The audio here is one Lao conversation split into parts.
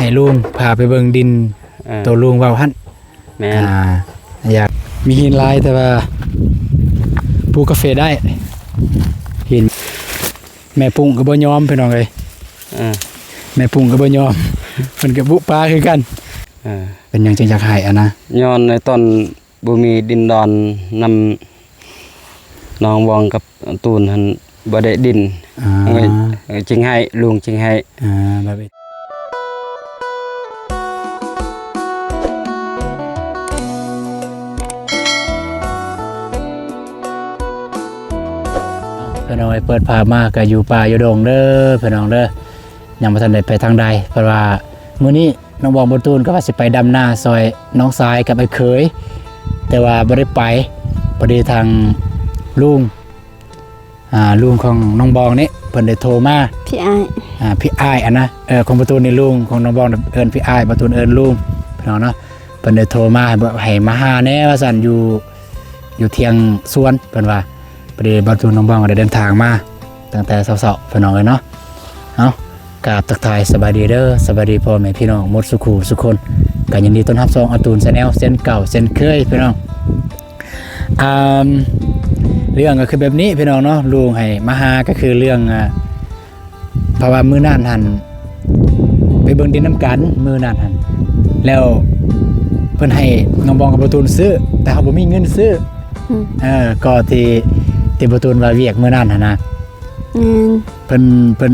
ໃຫ້ລຸງພາໄປເບິ່ງດິນ ເອີ ໂຕລຸງເວົ້າຫັ້ນ. ແມ່ນ ອ່າ ຢາກມີຫີນຫຼາຍ ແຕ່ວ່າປູກກາເຟໄດ້ຫີນ. ແມ່ປຸ້ງກໍບໍ່ຍອມ ພີ່ນ້ອງເອີຍ. ເອີ ແມ່ປຸ້ງກໍບໍ່ຍອມ ເພິ່ນກໍບຸປາຄືກັນ. ເອີ ເປັນຫຍັງຈຶ່ງຢາກໃຫ້ຫັ້ນນະ? ຍ້ອນໃນຕອນບໍ່ມີດິນດອນນຳນ້ອງບອງກັບຕູນຫັ້ນ ບໍ່ໄດ້ດິນ. ອ່າ ເອີ ຈຶ່ງໃຫ້ ລຸງຈຶ່ງໃຫ້. ອ່າ ແບບ ພີ່ນ້ອງເອີຍ ເປີດພາບມາກໍຢູ່ປ່າຢູ່ດົງເດີ ພີ່ນ້ອງເດີ. ຍັງບໍ່ທັນໄດ້ໄປທາງໃດ ເພາະວ່າມື້ນີ້ນ້ອງບອງ ບ່າວຕູນ ກໍວ່າຊິໄປດຳນາຊ່ອຍນ້ອງຊາຍກັບອ້າຍເຂີຍ ແຕ່ວ່າບໍ່ໄດ້ໄປ. ພໍດີທາງລຸງ ອ່າ ລຸງຂອງນ້ອງບອງນີ້ ເພິ່ນໄດ້ໂທມາ ພີ່ອ້າຍ ອ່າ ພີ່ອ້າຍຫັ້ນນະ ເອີ ຂອງບ່າວຕູນນີ້ ລຸງຂອງນ້ອງບອງເອີ້ນພີ່ອ້າຍ ບ່າວຕູນເອີ້ນລຸງ ພີ່ນ້ອງເນາະ. ເພິ່ນໄດ້ໂທມາໃຫ້ ໃຫ້ມາຫາແດ່ວ່າຊັ້ນ ຢູ່ ຢູ່ທ່ຽງສວນ ເພິ່ນວ່າ. ພໍດີບ່າວຕູນ ນ້ອງບອງກໍໄດ້ເດີນທາງມາ ຕັ້ງແຕ່ເຊົ້າໆ ພີ່ນ້ອງເອີຍເນາະ. ເອົາ ກາບທັກທາຍສະບາຍດີເດີ ສະບາຍດີພໍ່ແມ່ພີ່ນ້ອງໝົດສູ່ຄູ່ສູ່ຄົນ. ກໍຍິນດີຕ້ອນຮັບຊ່ອງອາຕູນແຊນແນວເຊັ່ນເກົ່າເຊັ່ນເຄີຍ ພີ່ນ້ອງ. ອ່າ ເລື່ອງກໍຄືແບບນີ້ ພີ່ນ້ອງເນາະ ລຸງໃຫ້ມາຫາ ກໍຄືເລື່ອງ ອ່າ ເພາະວ່າມື້ນັ້ນຫັ້ນໄປເບິ່ງດິນນຳກັນ ມື້ນັ້ນຫັ້ນ ແລ້ວເພິ່ນໃຫ້ນ້ອງບອງກັບບ່າວຕູນຊື້ ແຕ່ເຮົາບໍ່ມີເງິນຊື້. ອືມ ເອີ ກໍທີ່ ທີ່ບ່າວຕູນວ່າວຽກມື້ນັ້ນຫັ້ນນະ. ແມ່ນ ເພິ່ນ ເພິ່ນ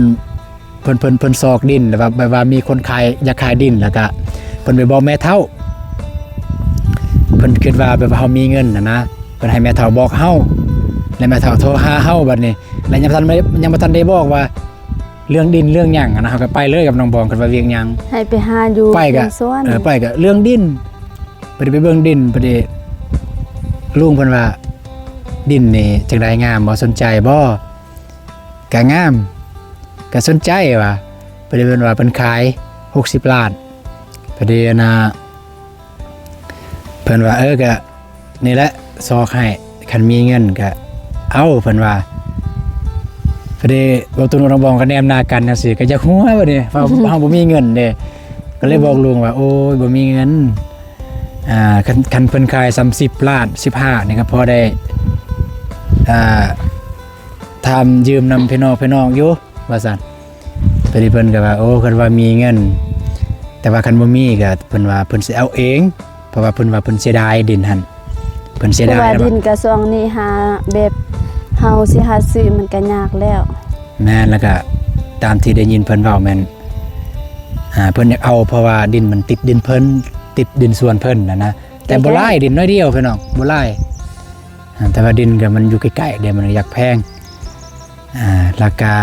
ເພິ່ນ ເພິ່ນ ເພິ່ນຊອກດິນ ແລ້ວວ່າ ແບບວ່າມີຄົນຂາຍ ຢາກຂາຍດິນ ແລ້ວກະເພິ່ນໄປບອກແມ່ເຖົ້າ ເພິ່ນຄິດວ່າແບບວ່າເຮົາມີເງິນຫັ້ນນະ ເພິ່ນໃຫ້ແມ່ເຖົ້າບອກເຮົາ ແລ້ວແມ່ເຖົ້າໂທຫາເຮົາບັດນີ້. ແລ້ວຍັງບໍ່ທັນ ຍັງບໍ່ທັນໄດ້ບອກວ່າເລື່ອງດິນເລື່ອງຫຍັງຫັ້ນນະ ເຮົາກໍໄປເລີຍກັບນ້ອງບອງ ຄັນວ່າວຽກຫຍັງ ໃຫ້ໄປຫາຢູ່ ໄປກະ ສວນ ເອີ ໄປກະເລື່ອງດິນ ໄປ ໄປເບິ່ງດິນ. ພໍດີລຸງເພິ່ນວ່າ ດິນນີ້ຈັ່ງໃດ ງາມບໍ່ ສົນໃຈບໍ່? ກະງາມ ກະສົນໃຈວ່າ. ພໍດີເພິ່ນວ່າເພິ່ນຂາຍຫົກສິບລ້ານ ພໍດີອັນນ່າ ເພິ່ນວ່າ ເອີ ກະນີ້ແຫຼະ ຊອກໃຫ້ ຄັນມີເງິນກະເອົາ ເພິ່ນວ່າ. ພໍດີບ່າວຕູນກັບນ້ອງບອງກໍແນມໜ້າກັນຈັ່ງຊີ້ ກໍຢາກຫົວບັດນີ້ ເພາະເຮົາບໍ່ມີເງິນເດ້ ກໍເລີຍບອກລຸງວ່າ ໂອ້ຍ ບໍ່ມີເງິນ ອ່າ ຄັນ ຄັນເພິ່ນຂາຍສ່ຳສິບລ້ານ ສິບຫ້ານີ້ກໍພໍໄດ້ ອ່າ ຖາມຢືມນຳພີ່ນ້ອງ ພີ່ນ້ອງຢູ່ ວ່າຊັ້ນ. ພໍດີເພິ່ນກໍວ່າ ໂອ້ ຄັນວ່າມີເງິນ ແຕ່ວ່າຄັນບໍ່ມີກໍເພິ່ນວ່າເພິ່ນຊິເອົາເອງ ເພາະວ່າເພິ່ນວ່າເພິ່ນເສຍດາຍດິນຫັ້ນ ເພິ່ນເສຍດາຍ ເພາະວ່າດິນກະຊ່ວງນີ້ຫາ ແບບເຮົາຊິຫາຊື້ມັນກະຍາກແລ້ວ. ແມ່ນ ແລ້ວກະຕາມທີ່ໄດ້ຍິນເພິ່ນເວົ້າແມ່ນ ອ່າ ເພິ່ນຢາກເອົາ ເພາະວ່າດິນມັນຕິດດິນເພິ່ນ ຕິດດິນສວນເພິ່ນຫັ້ນນະ ແຕ່ບໍ່ຫຼາຍ ດິນໜ້ອຍດຽວ ພີ່ນ້ອງ ບໍ່ຫຼາຍ. ອ່າ ແຕ່ວ່າດິນກໍມັນຢູ່ໃກ້ໆເດ້ ມັນກໍຢາກແພງ. ອ່າ ແລ້ວກະ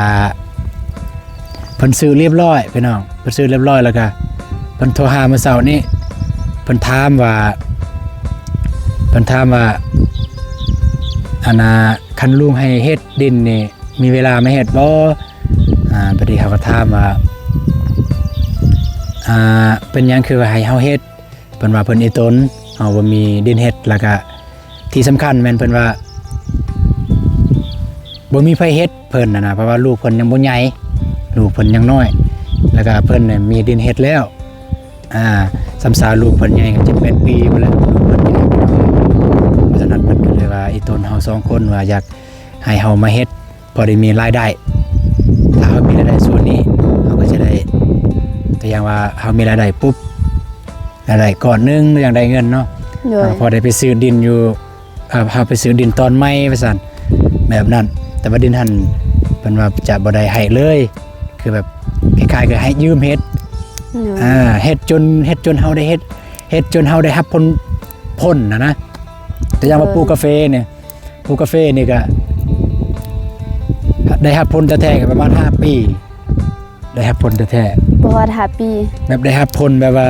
ເພິ່ນຊື້ລຽບຮ້ອຍ ພີ່ນ້ອງ ເພິ່ນຊື້ລຽບຮ້ອຍ ແລ້ວກະເພິ່ນໂທຫາມື້ເຊົ້ານີ້ ເພິ່ນຖາມວ່າ ເພິ່ນຖາມວ່າ ອັນນ່າ ຄັນລຸງໃຫ້ເຮັດດິນນີ້ ມີເວລາມາເຮັດບໍ່? ອ່າ ບາດນີ້ເຮົາກໍຖາມວ່າ ອ່າ ເປັນຫຍັງຄືວ່າໃຫ້ເຮົາເຮັດ? ເພິ່ນວ່າເພິ່ນອີ່ຕົນ ເຮົາບໍ່ມີດິນເຮັດ ແລ້ວກະທີ່ສຳຄັນແມ່ນເພິ່ນວ່າບໍ່ມີໃຜເຮັດເພິ່ນຫັ້ນນະ ເພາະວ່າລູກເພິ່ນຍັງບໍ່ໃຫຍ່ ລູກເພິ່ນຍັງນ້ອຍ ແລ້ວກະເພິ່ນນີ້ມີດິນເຮັດແລ້ວ ອ່າ ສ່ຳສາລູກເພິ່ນໃຫຍ່ກໍເຈັດແປດປີພຸ້ນແຫຼະ ລູກເພິ່ນໃຫຍ່ ເພາະສະນັ້ນເພິ່ນກໍເລີຍວ່າ ອີ່ຕົນເຮົາສອງຄົນວ່າຢາກໃຫ້ເຮົາມາເຮັດ ພໍໄດ້ມີລາຍໄດ້ ຖ້າເຮົາມີລາຍໄດ້ສ່ວນນີ້ ເຮົາກໍຈະໄດ້ ຕົວຢ່າງວ່າ ເຮົາມີລາຍໄດ້ປຸບ ລາຍໄດ້ກ້ອນໜຶ່ງ ຢ່າງໄດ້ເງິນເນາະ ໂດຍ ເຮົາພໍໄດ້ໄປຊື້ດິນຢູ່ ເຮົາໄປຊື້ດິນຕອນໃໝ່ວ່າຊັ້ນ ແບບນັ້ນ. ແຕ່ວ່າດິນຫັ້ນ ເພິ່ນວ່າຈະບໍ່ໄດ້ໃຫ້ເລີຍ ຄືແບບຄ້າຍໆຄືໃຫ້ຢືມເຮັດ ໂດຍ ອ່າ ເຮັດຈົນ ເຮັດຈົນເຮົາໄດ້ເຮັດ ເຮັດຈົນເຮົາໄດ້ຮັບຜົນ ຜົນຫັ້ນນະ ຕົວຢ່າງວ່າ ໂດຍ ປູກກາເຟນີ້ ປູກກາເຟນີ້ກະໄດ້ຮັບຜົນແທ້ໆ ກໍປະມານຫ້າປີ ໄດ້ຮັບຜົນແທ້ໆ ບໍ່ຮອດຫ້າປີ ແບບໄດ້ຮັບຜົນແບບວ່າ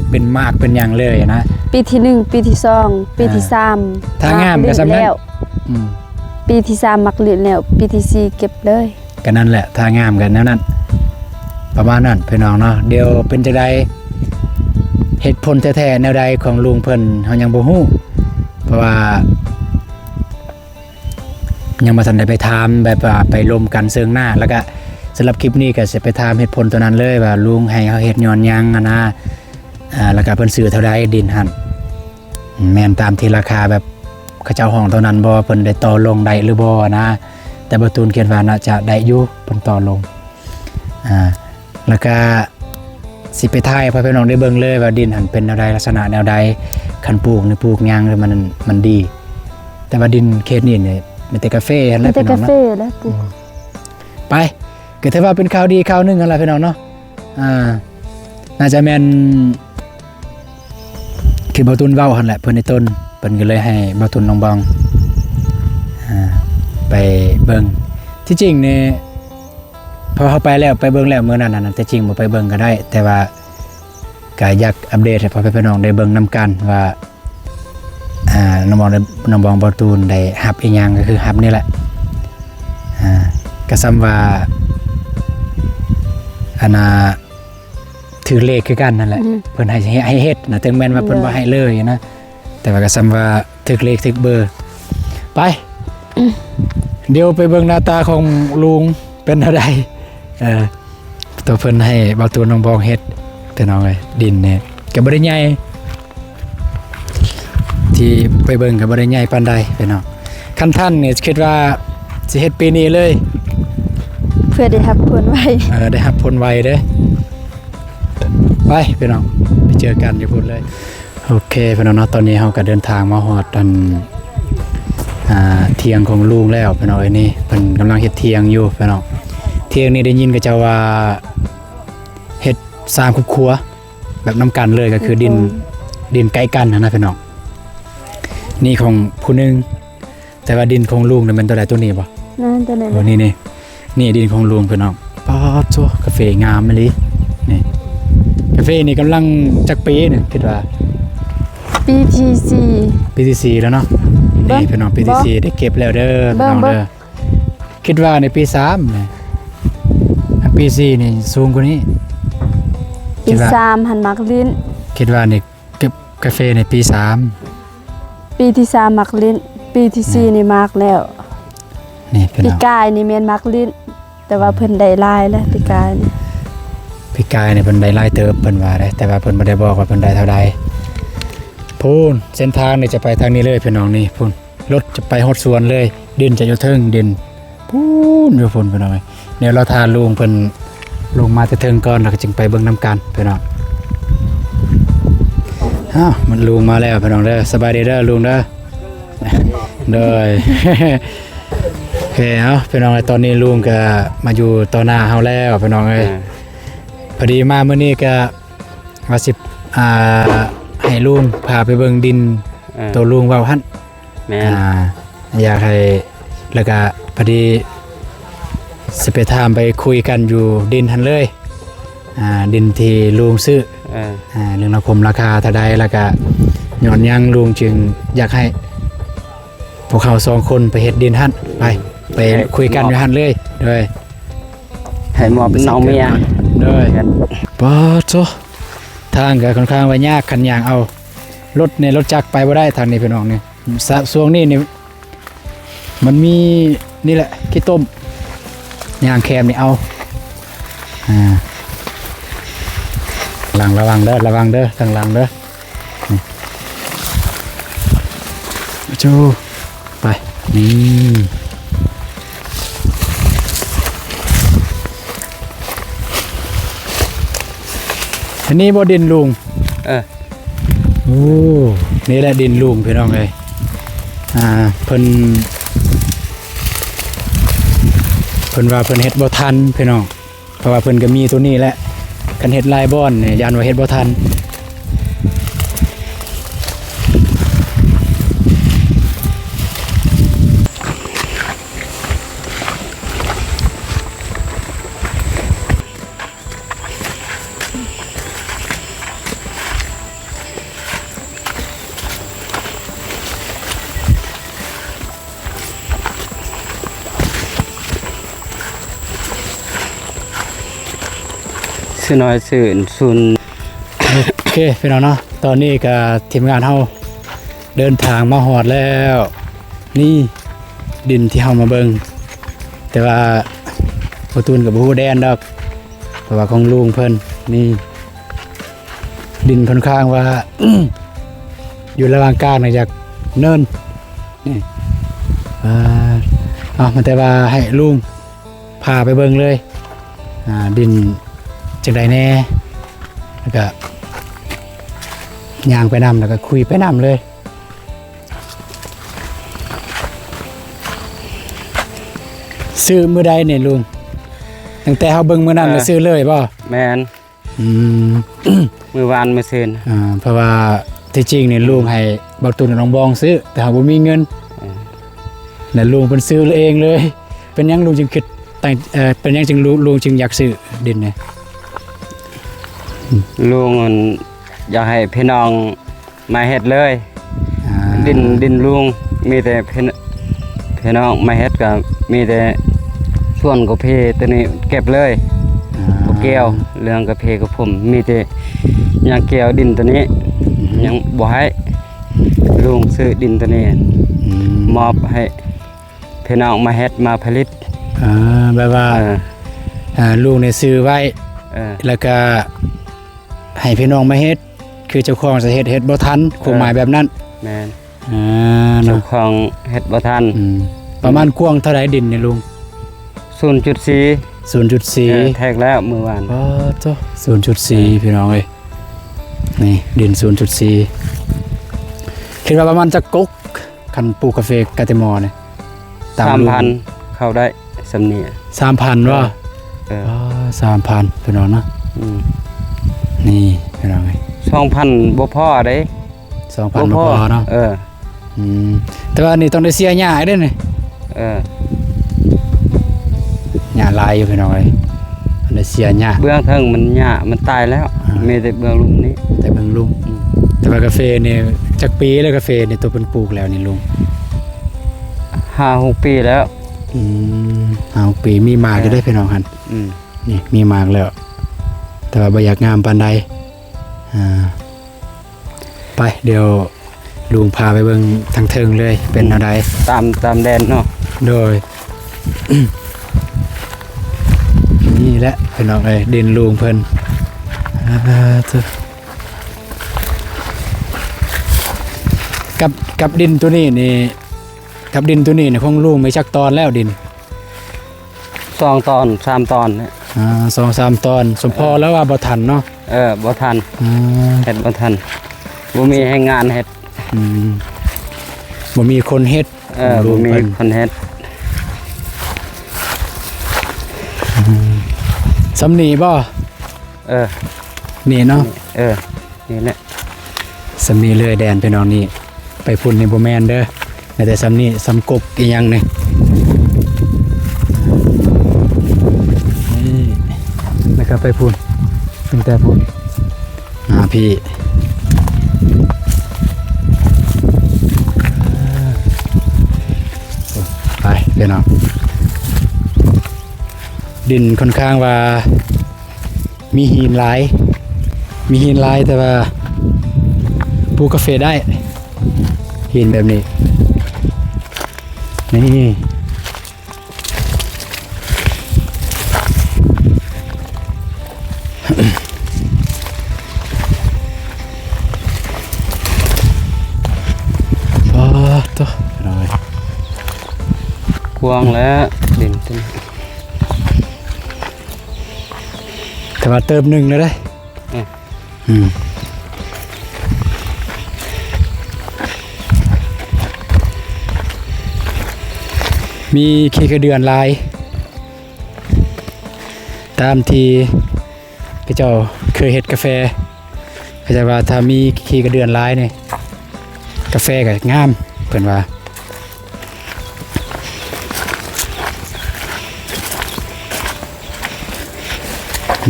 ເປັນໝາກເປັນຫຍັງເລີຍນະ ປີທີໜຶ່ງ ປີທີສອງ ປີທີສາມ ອ່າ ຖ້າງາມກໍສ່ຳນັ້ນ ອືມ ປີທີສາມໝາກລິດແລ້ວ ປີທີສີ່ເກັບເລີຍ ກໍນັ້ນແຫຼະ ຖ້າງາມກໍແນວນັ້ນ ປະມານນັ້ນພີ່ນ້ອງເນາະ. ດຽວເປັນຈັ່ງໃດ ເຫດຜົນແທ້ໆແນວໃດຂອງລຸງເພິ່ນ ເຮົາຍັງບໍ່ຮູ້ ເພາະວ່າ ຍັງບໍ່ທັນໄດ້ໄປຖາມແບບວ່າໄປລົມກັນເຊິ່ງໜ້າ ແລ້ວກະ ສຳລັບຄລິບນີ້ກໍຊິໄປຖາມເຫດຜົນຕົວນັ້ນເລີຍວ່າລຸງໃຫ້ເຮົາເຮັດຍ້ອນຫຍັງຫັ້ນນະ ອ່າ ແລ້ວກໍເພິ່ນຊື້ເທົ່າໃດດິນຫັ້ນ ແມ່ນຕາມທີ່ລາຄາແບບເຂົາເຈົ້າຮ້ອງຕົວນັ້ນບໍ່ ເພິ່ນໄດ້ຕໍ່ລົງໄດ້ຫຼືບໍ່ນະ ແຕ່ບ່າວຕູນຄິດວ່າໜ້າຈະໄດ້ຢູ່ ເພິ່ນຕໍ່ລົງ ອ່າ ແລ້ວກະຊິໄປຖ່າຍໃຫ້ພໍ່ແມ່ພີ່ນ້ອງໄດ້ເບິ່ງເລີຍວ່າດິນຫັ້ນເປັນແນວໃດ ລັກສະນະແນວໃດ ຄັນປູກນີ້ປູກຫຍັງ ມັນ ມັນດີ ແຕ່ວ່າດິນເຂດນີ້ນີ້ມີແຕ່ກາເຟຫັ້ນແຫຼະ ມີແຕ່ກາເຟແຫຼະປູກ ອືມ ໄປ ກໍຖືວ່າເປັນຂ່າວດີຂ່າວໜຶ່ງຫັ້ນລະພີ່ນ້ອງເນາະ ອ່າ ໜ້າຈະແມ່ນ ຄືບ່າວຕູນເວົ້າຫັ້ນແຫຼະ ເພິ່ນໃຫ້ຕົ້ນ ເພິ່ນກໍເລີຍໃຫ້ບ່າວຕູນນ້ອງບອງ ອ່າ ໄປເບິ່ງ ທີ່ຈິງນີ້ ພໍເຮົາໄປແລ້ວ ໄປເບິ່ງແລ້ວມື້ນັ້ນນະ ທີ່ຈິງບໍ່ໄປເບິ່ງກໍໄດ້ ແຕ່ວ່າກໍຢາກອັບເດດໃຫ້ພໍ່ແມ່ພີ່ນ້ອງໄດ້ເບິ່ງນຳກັນວ່າ ອ່າ ນ້ອງບອງ ນ້ອງບອງ ບ່າວຕູນໄດ້ຮັບອີ່ຫຍັງ ກໍຄືຮັບນີ້ແຫຼະ ອ່າ ກໍສ່ຳວ່າ ອັນນ່າ ຖືກເລກຄືກັນນັ້ນແຫຼະ ອືມ ເພິ່ນໃຫ້ ໃຫ້ເຮັດນະ ເຖິງແມ່ນວ່າເພິ່ນ ໂດຍ ບໍ່ໃຫ້ເລີຍນະ ແຕ່ວ່າກໍສ່ຳວ່າຖືກເລກຖືກເບີ ໄປ ອືມ ດຽວໄປເບິ່ງໜ້າຕາຂອງລຸງເປັນແນວໃດ ເອີ ຕົວເພິ່ນໃຫ້ບ່າວຕູນນ້ອງບອງເຮັດ ພີ່ນ້ອງເອີຍ ດິນນີ້ກໍບໍ່ໄດ້ໃຫຍ່ ທີ່ໄປເບິ່ງກໍບໍ່ໄດ້ໃຫຍ່ປານໃດພີ່ນ້ອງ ຄັນທັນນີ້ຄິດວ່າຊິເຮັດປີນີ້ເລີຍ ເພື່ອໄດ້ຮັບຜົນໄວ ເອີ ໄດ້ຮັບຜົນໄວເດ້ ໄປພີ່ນ້ອງ ໄປເຈີກັນຢູ່ພຸ້ນເລີຍ ໂອເຄພີ່ນ້ອງເນາະ ຕອນນີ້ເຮົາກໍເດີນທາງມາຮອດອັນ ອ່າ ຖຽງຂອງລຸງແລ້ວພີ່ນ້ອງເອີຍ ນີ້ເພິ່ນກຳລັງເຮັດຖຽງຢູ່ພີ່ນ້ອງ ຖຽງນີ້ໄດ້ຍິນເຂົາເຈົ້າວ່າເຮັດສາມຄອບຄົວ ແບບນຳກັນເລີຍ ກໍຄືດິນ ອືມ ດິນໃກ້ກັນຫັ້ນນະພີ່ນ້ອງ ນີ້ຂອງຜູ້ໜຶ່ງ ແຕ່ວ່າດິນຂອງລຸງນີ້ແມ່ນຕົວໃດ ຕົວນີ້ບໍ່? ນັ້ນຕົວນີ້ ໂອ້ ນີ້ ນີ້ ນີ້ດິນຂອງລຸງພີ່ນ້ອງ ປາດໂທ້ ກາເຟງາມອີ່ຫຼີ ນີ້ ກາເຟນີ້ກຳລັງຈັກປີນີ້ຄິດວ່າ? ປີທີສີ່ ປີທີສີ່ແລ້ວເນາະ ເບິ່ງ ນີ້ພີ່ນ້ອງ ປີທີສີ່ ໄດ້ເກັບແລ້ວເດີ ເບິ່ງ ພີ່ນ້ອງເດີ ເບິ່ງ ຄິດວ່າໃນປີສາມນີ້ ອັນປີສີ່ນີ້ສູງກວ່ານີ້ ປີສາມຫັ້ນມັກຫຼິ້ນ ຄິດວ່ານີ້ເກັບກາເຟໃນປີສາມ ປີທີສາມມັກຫຼິ້ນ ປີທີສີ່ ອືມ ນີ້ມັກແລ້ວ ນີ້ພີ່ນ້ອງ ປີກາຍນີ້ແມ່ນມັກຫຼິ້ນ ແຕ່ວ່າ ອືມ ເພິ່ນໄດ້ຫຼາຍແລ້ວປີກາຍນີ້ ປີກາຍນີ້ເພິ່ນໄດ້ຫຼາຍເຕີບເພິ່ນວ່າເດ້ ແຕ່ວ່າເພິ່ນບໍ່ໄດ້ບອກວ່າເພິ່ນໄດ້ເທົ່າໃດ ພຸ້ນ ເສັ້ນທາງນີ້ຈະໄປທາງນີ້ເລີຍພີ່ນ້ອງ ນີ້ພຸ້ນ ລົດຈະໄປຮອດສວນເລີຍ ດິນຈະຢູ່ເທິງ ດິນພຸ້ນ ຢູ່ພຸ້ນພີ່ນ້ອງເອີຍ ດຽວລໍຖ້າລຸງເພິ່ນລົງມາແຕ່ເທິງກ່ອນ ແລ້ວກໍຈຶ່ງໄປເບິ່ງນຳກັນພີ່ນ້ອງ ອ້າວ ມັນລຸງມາແລ້ວພີ່ນ້ອງເດີ ສະບາຍດີເດີລຸງເດີ ໂດຍ ໂອເຄ ເອົາພີ່ນ້ອງເອີຍ ຕອນນີ້ລຸງກໍມາຢູ່ຕໍ່ໜ້າເຮົາແລ້ວພີ່ນ້ອງເອີຍ ອ່າ ພໍດີມາມື້ນີ້ກໍວ່າຊິ ອ່າ ໃຫ້ລຸງພາໄປເບິ່ງດິນ ເອີ ໂຕລຸງເວົ້າຫັ້ນ ແມ່ນ ອ່າ ຢາກໃຫ້ ແລ້ວກະພໍດີຊິໄປຖາມໄປຄຸຍກັນຢູ່ດິນຫັ້ນເລີຍ ອ່າ ດິນທີ່ລຸງຊື້ ເອີ ອ່າ ເລື່ອງລາວຄົມລາຄາເທົ່າໃດ ແລ້ວກະຍ້ອນຫຍັງລຸງຈຶ່ງຢາກໃຫ້ພວກເຮົາສອງຄົນໄປເຮັດດິນຫັ້ນ ໄປ ໄປຄຸຍກັນຢູ່ຫັ້ນເລີຍ ໂດຍ ໃຫ້ມອບເປັນນ້ອງເມຍ ໂດຍ ປາດໂທ້ ທາງກໍຄ່ອນຂ້າງວ່າຍາກ ຄັນຍ່າງເອົາ ລົດນີ້ລົດຈັກໄປບໍ່ໄດ້ທາງນີ້ພີ່ນ້ອງນີ້ ສະ ຊ່ວງນີ້ນີ້ມັນມີນີ້ແຫຼະ ຂີ້ຕົມ ຍ່າງແຄມນີ້ເອົາ ອ່າ ຫຼັງລະວັງເດີ ລະວັງເດີ ທາງຫຼັງເດີ ນີ້ ຈູ ໄປ ນີ້ ອັນນີ້ບໍ່ດິນລຸງ ເອີ ໂອ້ ນີ້ແຫຼະດິນລຸງພີ່ນ້ອງເອີຍ ອ່າ ເພິ່ນ ເພິ່ນວ່າເພິ່ນເຮັດບໍ່ທັນພີ່ນ້ອງ ເພາະວ່າເພິ່ນກໍມີໂຕນີ້ແຫຼະ ຄັນເຮັດຫຼາຍບ່ອນນີ້ຢ້ານວ່າເຮັດບໍ່ທັນ. ຊື່ນ້ອຍຊື່ຊຸນ ໂອເຄ ພີ່ນ້ອງເນາະ ຕອນນີ້ກະທີມງານເຮົາເດີນທາງມາຮອດແລ້ວ ນີ້ ດິນທີ່ເຮົາມາເບິ່ງ ແຕ່ວ່າ ບໍ່ຕູນກໍບໍ່ຮູ້ແດນດອກ ເພາະວ່າຂອງລຸງເພິ່ນນີ້ ດິນຂ້ອນຂ້າງວ່າ ຢູ່ລະຫວ່າງກາງນະ ຢາກເນີນນີ້ ອ່າ ເອົາ ມາແຕ່ວ່າໃຫ້ລຸງພາໄປເບິ່ງເລີຍ ອ່າ ດິນຈັ່ງໃດແດ່ ແລ້ວກະຍ່າງໄປນຳ ແລ້ວກະຄຸຍໄປນຳເລີຍ. ຊື້ມື້ໃດນີ້ລຸງ? ຕັ້ງແຕ່ເຮົາເບິ່ງມື້ນັ້ນ ເອີ ແລ້ວຊື້ເລີຍບໍ່? ແມ່ນ ອືມ ມື້ວານມື້ຊືນ ອ່າ ເພາະວ່າທີ່ຈິງນີ້ ອືມ ລຸງໃຫ້ບັກຕຸນກັບນ້ອງບອງຊື້ ແຕ່ເຮົາບໍ່ມີເງິນ ເອີ ແລ້ວລຸງເພິ່ນຊື້ເອງເລີຍ. ເປັນຫຍັງລຸງຈຶ່ງຄິດຕັ້ງ ເອີ ເປັນຫຍັງຈຶ່ງ ລຸ ລຸງຈຶ່ງຢາກຊື້ດິນນີ້? ລຸງອັນ ຢາກໃຫ້ພີ່ນ້ອງ ມາເຮັດເລີຍ ອ່າ ດິນ ດິນລຸງ ມີແຕ່ພີ່ ພີ່ນ້ອງມາເຮັດ ກໍມີແຕ່ສວນກາເຟໂຕນີ້ເກັບເລີຍ ອ່າ ບໍ່ກ່ຽວ ເລື່ອງກາເຟກັບຜົມ ມີແຕ່ຍັງກ່ຽວດິນໂຕນີ້ ອືຮຶ ຍັງບໍ່ໃຫ້ ລຸງຊື້ດິນໂຕນີ້ ອືມ ມອບໃຫ້ພີ່ນ້ອງມາເຮັດ ມາຜະລິດ ອ່າ ແບບວ່າ ເອີ ອ່າ ລຸງນີ້ຊື້ໄວ້ ເອີ ແລ້ວກໍໃຫ້ພີ່ນ້ອງມາເຮັດ ຄືເຈົ້າຂອງຈະເຮັດ ເຮັດບໍ່ທັນ ຄວາມໝາຍແບບນັ້ນ ເອີ ແມ່ນ ອ່າ ເນາະ ເຈົ້າຂອງເຮັດບໍ່ທັນ ອືມ ປະມານ ອືມ ກວ້າງເທົ່າໃດດິນນີ້ລຸງ? ສູນຈຸດສີ່ ສູນຈຸດສີ່ ເອີ ແທກແລ້ວມື້ວານ ປາດໂທ້ ສູນຈຸດສີ່ ເອີ ພີ່ນ້ອງເອີຍ ນີ້ດິນສູນຈຸດສີ່ ຄິດວ່າປະມານຈັກກົກ? ຄັນປູກກາເຟກາເຕມໍນີ້ ຕາມ ສາມພັນ ເຂົ້າໄດ້ສ່ຳນີ້ ສາມພັນບໍ່? ເອີ ເອີ ອໍ ສາມພັນ ພີ່ນ້ອງເນາະ ອືມ ນີ້ພີ່ນ້ອງເອີຍ ສອງພັນບໍ່ພໍເດ້ ສອງພັນບໍ່ພໍ ບໍ່ພໍເນາະ ເອີ ອືມ ແຕ່ວ່ານີ້ຕ້ອງໄດ້ເສຍຫຍ້າເດ້ນີ້ ເອີ ຫຍ້າຫຼາຍຢູ່ພີ່ນ້ອງເອີຍ ໄດ້ເສຍຫຍ້າ ເບື້ອງເທິງມັນຫຍ້າມັນຕາຍແລ້ວ ອ່າ ມີແຕ່ເບື້ອງລຸ່ມນີ້ ແຕ່ເບື້ອງລຸ່ມ ອືມ ແຕ່ວ່າກາເຟນີ້ຈັກປີແລ້ວ ກາເຟນີ້ໂຕເພິ່ນປູກແລ້ວນີ້ລຸງ? ຫ້າຫົກປີແລ້ວ ອືມ ຫ້າຫົກປີ ມີໝາກຢູ່ເດ້ ເອີ ພີ່ນ້ອງຫັ້ນ ອືມ ນີ້ມີໝາກແລ້ວ ແຕ່ວ່າບໍ່ຢາກງາມປານໃດ ອ່າ ໄປ ດຽວລຸງພາໄປເບິ່ງທາງເທິງເລີຍ ເປັນແນວໃດ ຕາມ ຕາມແດນເນາະ ໂດຍ ນີ້ແຫຼະພີ່ນ້ອງເອີຍ ດິນລຸງເພິ່ນ ອ່າ ເອີ ກັບ ກັບດິນໂຕນີ້ນີ້ ກັບດິນໂຕນີ້ນີ້ ຂອງລຸງມີຈັກຕອນແລ້ວດິນ? ສອງຕອນ ສາມຕອນ ອ່າ ສອງສາມຕອນ ສົມພໍ ເອີ ແລ້ວວ່າບໍ່ທັນເນາະ ເອີ ບໍ່ທັນ ອ່າ ເຮັດບໍ່ທັນ ບໍ່ມີແຮງງານເຮັດ ອືມ ບໍ່ມີຄົນເຮັດ ເອີ ບໍ່ມີຄົນເຮັດ ອືມ ສ່ຳນີ້ບໍ່? ເອີ ນີ້ເນາະ ເອີ ນີ້ແຫຼະ ສ່ຳນີ້ເລີຍແດນພີ່ນ້ອງ ນີ້ໄປພຸ້ນນີ້ບໍ່ແມ່ນເດີ ມີແຕ່ສ່ຳນີ້ ສ່ຳກົກອີ່ຫຍັງນີ້ ນີ້ ແລ້ວກໍໄປພຸ້ນ ຕັ້ງແຕ່ພຸ້ນມາພີ້ ໄປພີ່ນ້ອງ ດິນຂ້ອນຂ້າງວ່າ ມີຫີນຫຼາຍ ມີຫີນຫຼາຍ ແຕ່ວ່າປູກກາເຟໄດ້ ຫີນແບບນີ້ ນີ້ ປາດໂທ້ ກວ້າງແລ້ວ ດິນຕົວນີ້ ແຕ່ວ່າເຕີບໜຶ່ງແລ້ວເດ້ ອືມ ອືມ ມີຂີ້ກະເດືອນຫຼາຍ ຕາມທີ່ເຂົາເຈົ້າເຄີຍເຮັດກາແຟ ເຂົາເຈົ້າວ່າຖ້າມີຂີ້ກະເດືອນຫຼາຍນີ້ ກາແຟກໍງາມ ເພິ່ນວ່າ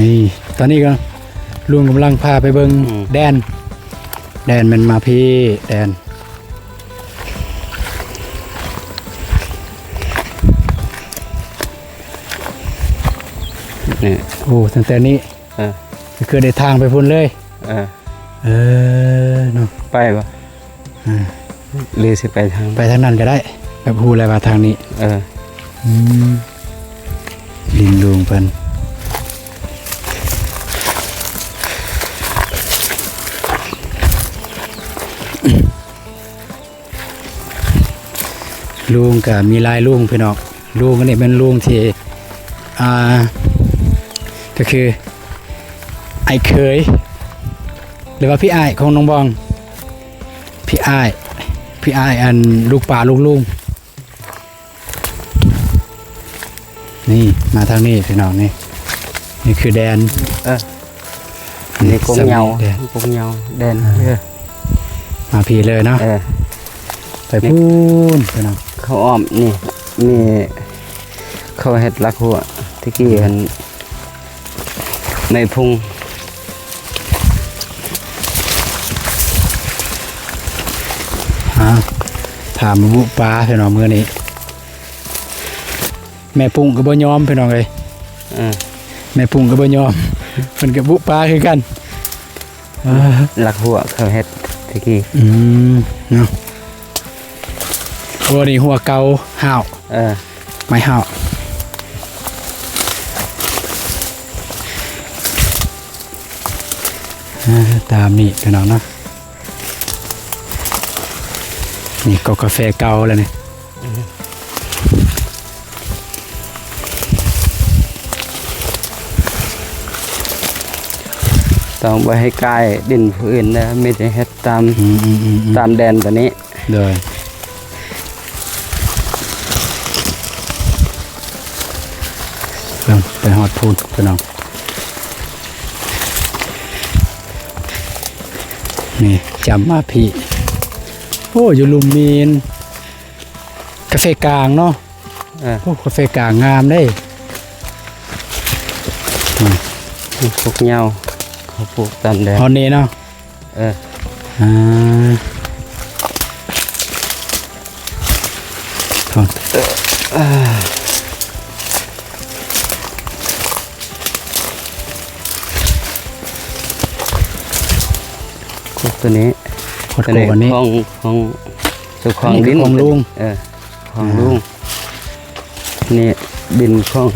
ນີ້ ຕອນນີ້ກໍລຸງກຳລັງພາໄປເບິ່ງ ອືມ ແດນ ແດນແມ່ນມາພີ້ ແດນ ນີ້ ໂອ້ ຕັ້ງແຕ່ນີ້ ເອີ ກໍຄືໄດ້ທາງໄປພຸ້ນເລີຍ ເອີ ເອີ ເນາະ ໄປບໍ່? ອ່າ ຫຼືຊິໄປທາງ ໄປທາງນັ້ນກໍໄດ້ ແບບຮູ້ແລ້ວວ່າທາງນີ້ ເອີ ອືມ ດິນລຸງເພິ່ນ ລຸງກໍມີຫຼາຍລຸງພີ່ນ້ອງ. ລຸງອັນນີ້ແມ່ນລຸງທີ່ ອ່າ ກໍຄືອ້າຍເຂີຍ ຫຼືວ່າພີ່ອ້າຍຂອງນ້ອງບອງ ພີ່ອ້າຍ ພີ່ອ້າຍອັນລູກປ້າລູກລຸງ. ນີ້ມາທາງນີ້ພີ່ນ້ອງ ນີ້ ນີ້ຄືແດນ ເອີ ນີ້ກົກເຫຍົາ ແດນ ກົກເຫຍົາແດນ ອ່າ ເອີ ມາພີ້ເລີຍເນາະ ເອີ ໄປພຸ້ນພີ່ນ້ອງ ເຂົາອ້ອມນີ້ ນີ້ເຂົາເຮັດຫຼັກຮົ້ວ ແຕ່ກີ້ຫັ້ນ ໄມ້ພຸງ ອ່າ ຖາມບຸປາພີ່ນ້ອງມື້ນີ້ ແມ່ປຸ້ງກໍບໍ່ຍອມພີ່ນ້ອງເອີຍ ເອີ ແມ່ປຸ້ງກໍບໍ່ຍອມ ເພິ່ນກໍບຸປາຄືກັນ ເອີ ຫຼັກຮົ້ວເຂົາເຮັດແຕ່ກີ້ ອືມ ເນາະ ໂອ້ ນີ້ຮົ້ວເກົ່າ ຮ້າວ ເອີ ໄມ້ຮ້າວ ອ່າ ຕາມນີ້ພີ່ນ້ອງເນາະ ນີ້ກໍກາເຟເກົ່າແລ້ວນີ້ ຕ້ອງບໍ່ໃຫ້ໃກ້ດິນຜູ້ອື່ນເດີ ມີແຕ່ເຮັດຕາມ ອືມໆໆໆ ຕາມແດນຕົວນີ້ ໂດຍ ໄປຮອດພຸ້ນພີ່ນ້ອງ ນີ້ຈຳມາພີ້ ໂອ້ ຢູ່ລຸ່ມມີນ ກາເຟກາງເນາະ ເອີ ໂອ້ ກາເຟກາງງາມເດ້ ອືມ ປູກເຫຍົາ ເຂົາປູກຕາມແດນ ຮອດນີ້ເນາະ ເອີ ອ່າ ຮອດ ເອີ ອ່າ ກົກຕົວນີ້ ຮອດກົກອັນນີ້ ຕົວນີ້ຂອງ ຂອງເຈົ້າຂອງດິນ ອັນນີ້ຄືຂອງລຸງ ເອີ ຂອງລຸງ ອ່າ ນີ້ດິນຂອງ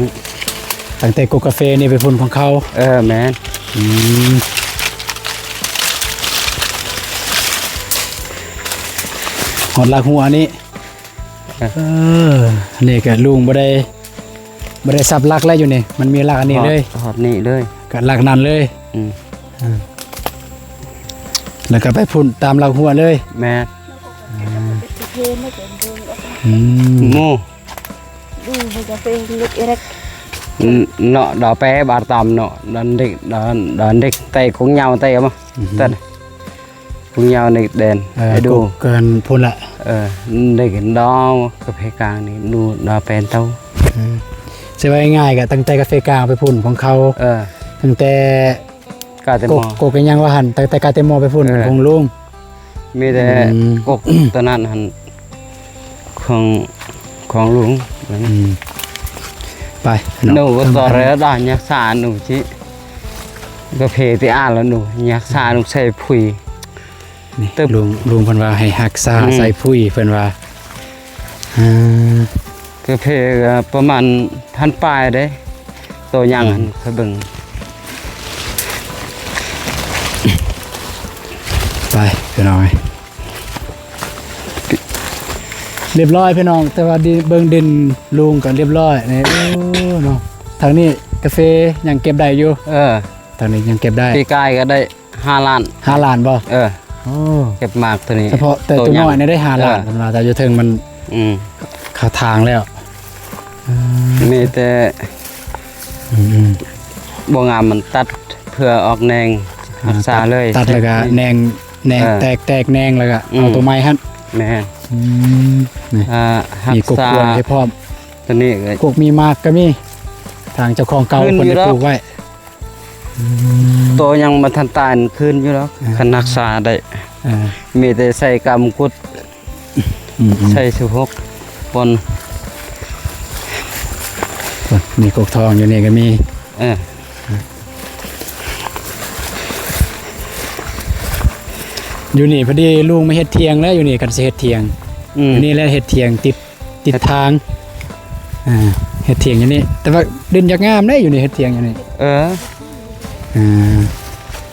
ຕັ້ງແຕ່ກົກກາເຟນີ້ໄປພຸ້ນຂອງເຂົາ ເອີ ແມ່ນ ອືມ ຮອດຫຼັກຮົ້ວນີ້ ເອີ ເອີ ນີ້ກໍລຸງບໍ່ໄດ້ ບໍ່ໄດ້ສັບຫຼັກແລ້ວຢູ່ນີ້ ມັນມີຫຼັກອັນນີ້ເລີຍ ຮອດນີ້ເລີຍ ກໍຫຼັກນັ້ນເລີຍ ອືມ ອ່າ ແລ້ວກໍໄປພຸ້ນຕາມຫຼັກຮົ້ວເລີຍ ແມ່ນ ອ່າ ອືມ ເນາະ ດາວແປບາດຕາມເນາະ ດານເດັກ ດານ ດານເດັກໄຕກົງຍາວໄຕມາ ອືຮຶ ຕັນ ພວກເຮົາໃນແດນ ເອີ ໃຫ້ດູ ກົກເກີນພຸ້ນລະ ເອີ ໄດ້ກິນດອກກາເຟກາງນີ້ ດູດາວແປນເຕົ້າ ອືມ ຊິວ່າງ່າຍໆ ກໍຕັ້ງແຕ່ກາເຟກາງໄປພຸ້ນຂອງເຂົາ ເອີ ຕັ້ງແຕ່ກາເຕມໍ ກົກ ກົກກໍຍັງວ່າຫັ້ນ ຕັ້ງແຕ່ກາເຕມໍໄປພຸ້ນ ເອີ ຂອງລຸງ ມີແຕ່ ອືມ ກົກຕອນນັ້ນຫັ້ນ ຂອງ ຂອງລຸງ ອືມ ໄປ ໜູບໍ່ຕໍ່ແລ້ວດາ ຍັກສາໜູຊິ ກາເຟທີ່ອ່ານລະໜູ ຍັກສາໜູໃສ່ຜຸຍ ນີ້ ຕຶບ ລຸງ ລຸງເພິ່ນວ່າໃຫ້ຮັກສາ ອືມ ໃສ່ຜຸຍ ເພິ່ນວ່າ ອ່າ ກາເຟກໍປະມານພັນປາຍເດ້ ໂຕຍັງ ອືມ ໃຫ້ເບິ່ງ ໄປພີ່ນ້ອງເອີຍ ລຽບຮ້ອຍພີ່ນ້ອງ ແຕ່ວ່າດິນ ເບິ່ງດິນລຸງກໍລຽບຮ້ອຍນີ້ ໂອ້ເນາະ ທາງນີ້ກາເຟຍັງເກັບໄດ້ຢູ່ ເອີ ທາງນີ້ຍັງເກັບໄດ້ ປີກາຍກໍໄດ້ຫ້າລ້ານ ຫ້າລ້ານບໍ່ ເອີ ໂອ້ ເກັບໝາກໂຕນີ້ ສະເພາະແຕ່ໂຕນ້ອຍນີ້ໄດ້ຫ້າລ້ານ ເອີ ເພິ່ນວ່າ ແຕ່ຢູ່ເທິງມັນ ອືມ ເຂົ້າທາງແລ້ວ ອືມ ມີແຕ່ ອືມໆ ບໍ່ງາມມັນຕັດ ເພື່ອອອກແໜງ ອ່າ ຮັກສາເລີຍ ຕັດ ຕັດແລ້ວກໍແໜງ ແໜງ ເອີ ແຕກ ແຕກແໜງແລ້ວກໍ ອືມ ເອົາໂຕໃໝ່ຫັ້ນ ແມ່ນ ອືມ ນີ້ ອ່າ ຮັກສາ ມີກົກກວນໃຫ້ພ້ອມ ໂຕນີ້ກໍ ກົກມີໝາກກໍມີ ທາງເຈົ້າຂອງເກົ່າເພິ່ນໄດ້ປູກໄວ້ ອືມ ໂຕຍັງບໍ່ທັນຕາຍ ຄືນຢູ່ດອກ ອ່າ ຄັນຮັກສາໄດ້ ອ່າ ມີແຕ່ໃສ່ກຳກຸດ ອືມໆ ໃສ່ສິບຫົກ ປ່ອນ ມີກົກທອງຢູ່ນີ້ກໍມີ ເອີ ຢູ່ນີ້ພໍດີລຸງມາເຮັດຖຽງແລ້ວ ຢູ່ນີ້ຄັນຊິເຮັດຖຽງ ອືມ ຢູ່ນີ້ແຫຼະເຮັດຖຽງຕິດ ຕິດທາງ ອ່າ ເຮັດຖຽງຢູ່ນີ້ ແຕ່ວ່າດິນຢາກງາມເດ້ ຢູ່ນີ້ເຮັດຖຽງຢູ່ນີ້. ເອີ ອ່າ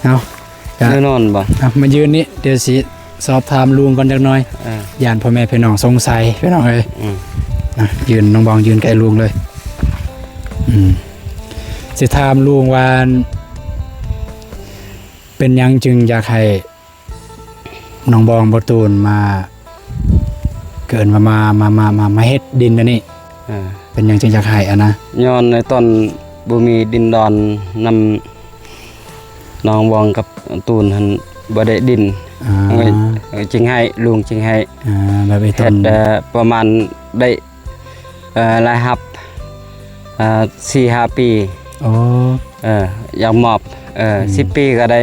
ເອົາ ກະ ແນ່ນອນບໍ່? ເອົາ ມາຢືນນີ້ ດຽວຊິສອບຖາມລຸງກ່ອນຈັກໜ່ອຍ. ເອີ ຢ້ານພໍ່ແມ່ພີ່ນ້ອງສົງໄສ ພີ່ນ້ອງເອີຍ. ອືມ ນະ ຢືນ ນ້ອງບອງຢືນໃກ້ລຸງເລີຍ. ອືມ ຊິຖາມລຸງວ່າ ເປັນຫຍັງຈຶ່ງຢາກໃຫ້ນ້ອງບອງ ບ່າວຕູນ ມາ ເອີ້ນວ່າມາ ມາ ມາ ມາ ມາເຮັດດິນອັນນີ້? ເອີ ເປັນຫຍັງຈຶ່ງຢາກໃຫ້ຫັ້ນນະ? ຍ້ອນໃນຕອນບໍ່ມີດິນດອນນຳ ນ້ອງບອງກັບຕູນຫັ້ນບໍ່ໄດ້ດິນ. ອ່າ ເອີ ຈຶ່ງໃຫ້ ລຸງຈຶ່ງໃຫ້. ອ່າ ແບບໄອ້ຕອນ ເຮັດ ເອີ ປະມານໄດ້ ເອີ ລາຍຮັບ ເອີ ສີ່ຫ້າປີ. ໂອ້ ເອີ ຢາກມອບ ເອີ ອືມ ສິບປີກໍໄດ້.